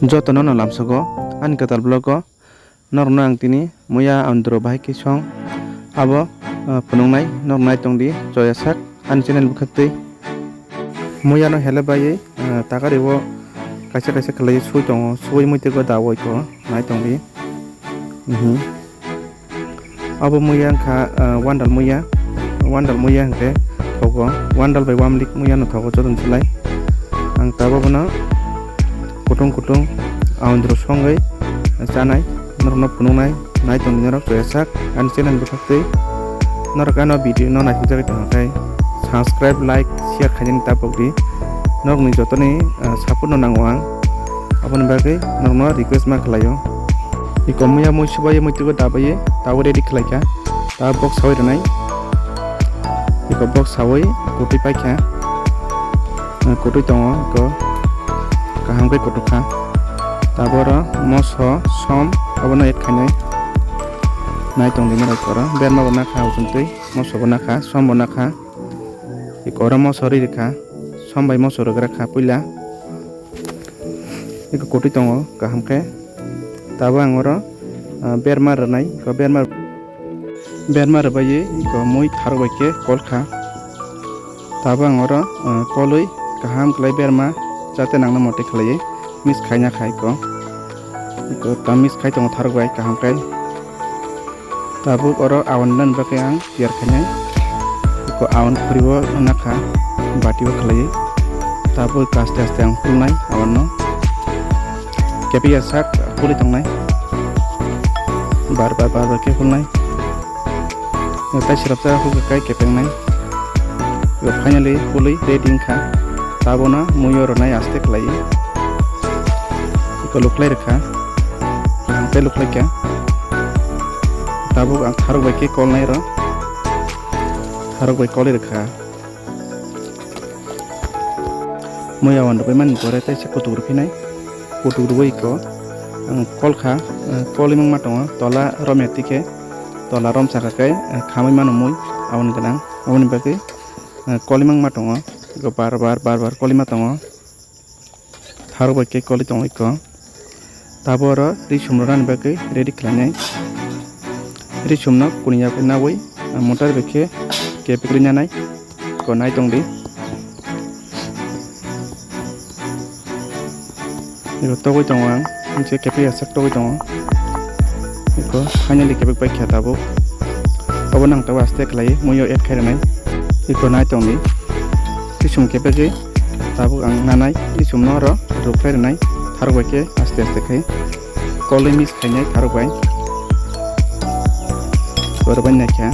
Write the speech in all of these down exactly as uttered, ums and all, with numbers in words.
Jotono no lamsogo ani kwtal vlog o norokno ang tini muya andro bahai khe song abo, ah, phunuknai norok nai tongdi choya sak ani channel bwkhaktwi. Muya no hele baiwi, ah, takari o kaisa kaisa khlaiwi sui tongo, sui mui teibo dawi ko nai tongdi. Mhm. Abo muya wngkha, ah, wandal muya. Wandal muya hwnkhe thogo. Wandal bai wamlik muya no thogo jotono se lai. Ang tabuk bono kutung kutung aondro songwi chanai. Norokno phunuknai, nai tongdi norok choya sak ani channel bwkhaktwi. Norok ano video no naisingchagwi tongkha khe subscribe, like, share khainani tapokdi. Norokni jotoni, ah, support no nango ang. Aboni bagwi norokno request ma khlaio. Iko muya mui subai mui twibo dabai tabuk ready khlaikha. Tabuk box sawi rwnai. Iko box sawi kutui paikha. Kutui tongo iko kaham khe kutukha. Tabuk oro moso som abono add khainai. Nai tongdi norok oro berma bo nakha hujung twi moso bo nakha som bo nakha. Iko oro moso ri rwkha som bai moso rwgra kha puila. Iko kutui tongo kaham khe. Tabuk ang oro, ah, berma rwnai, iko berma, berma rwbaiwi iko mui tharok bai khe kol kha. Tabuk ang oro, ah, kolwi kaham khlai berma jate nangna mote khlaiwi mix khaina kha iko. Iko ta mix khai tongo tharok bai kaham khe. Tabuk oro awan dan bagwi ang tiyar khainai. Iko awan khuribo nakha, batio khlaiwi. Tabuk aste aste ang hulnai awanno. Kepia sak huli tongnai. Bar bar bar bar khe hulnai. Tai sirapsa hul kai kepengnai. Finally huli ready wngkha. Tabono muyo rwnai aste khlaiwi. Iko lukhlai rwkha. Ang tei lukhlai kha. Tabuk ang tharok bai khe kolnai ro. Tharok bai kolwi rwkha. Muya wan rwbai mani pore tei se kutuk rwphinai. Kutuk rwbai iko ang kol kha, eh, kolwi mangma tongo. Tola romya tikhe tola romsa kha khe, eh, khamwi mano mui aboni gwnang. Aboni bagwi, eh, kolwi mangma tongo. Iko bar bar bar bar kolwi ma tongo. Tharok bai khe kolwi tongo iko. Tabuk oro risum rwnani bagwi ready khlainai. Risum no kuniya bai nawi, ah, motor bai khe kepik rwi nanai. Iko nai tongdi. Iko togwi tongo ang, ang se kepik asak togwi tongo. Iko finally kepik bai kha tabuk. Obo nang tabuk aste khlaiwi muiyo add khai rwnai. Iko nai tongdi. Risum kepegwi tabuk ang nanai, risum no oro rukhlai rwnai, tharok bai khe aste aste khai kolwi mix khainai tharok bai. Oro bai naikha.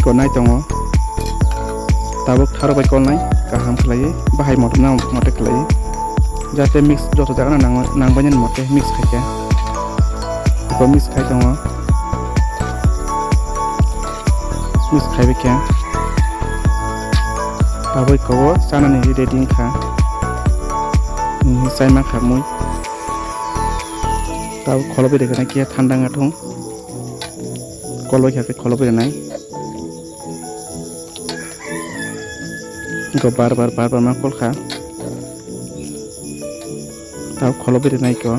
Iko nai tongo. Tabuk tharok bai kolnai kaham khlaiwi, bahai motom na mote khlaiwi. Jate mix joto jaga no nang-, nangbainani mote mix khaikha. Iko mix khai tongo. Mix khaibai khe. Tabuk iko o chanani ready wngkha. Chai mankha mui. Tabuk kholobwi rwgwna khe thanda wngya thung. Kolbai kha khe kholobwi rwnai. Iko bar bar bar bar ma kol kha. Tabuk kholobwi rwnai iko.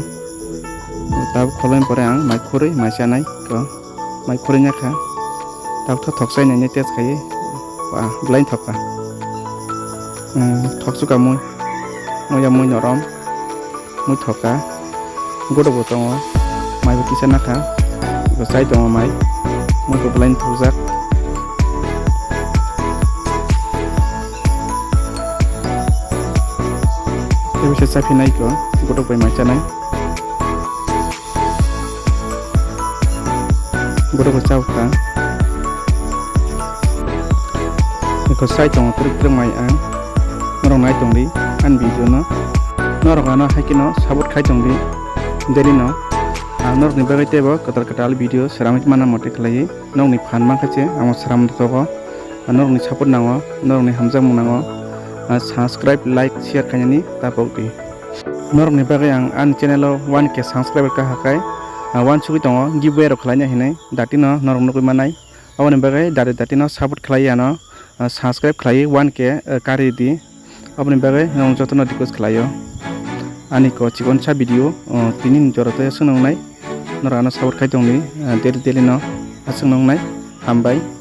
Tabuk kholobwi pore ang mai khurui mai chanai iko. Mai khurui nya kha. Tabuk tho thoksa nai test khai. Ba, belai thok kha. Hmm, thok chuka mui. Muya mui norom. Mui thok kha. Godok bo tongo. Mai bo kisa nakha. Bo chai tongo mai. Mui bo belai thokjak. Tei bisa chaphi nai ko. Godok bai mai chanai. Borok bo chao kha. Eko sai tongo twrwk twrwk mai ang. Norok nai tongdi ani video no. Norok ano hai kheno support khai tongdi daily no. Ang norokni bagwi teibo kwtal kwtal video sramwi mana mote khlaiwi. Nokni phan mankha se amo sram tongo. Norokni support nango, norokni hamjakmung nango. Subscribe, like, share khainani ta pokdi. Norokni bagwi ang ani channel o one K subscriber kaha khai, ah, uansugwi tongo, giveaway rok khlaina hinwi, datino norok nugwi manai. Aboni bagwi dati datino support khlaiwi ano, ah, subscribe khlaiwi one K, ah, kari di. Aboni bagwi norok jotono request khlaio. Ani ko chikonsa video, o, tini ni jora tei aswk nongnai. Norok ano support khai tongdi, o, daily daily no aswk nongnai. Hambai.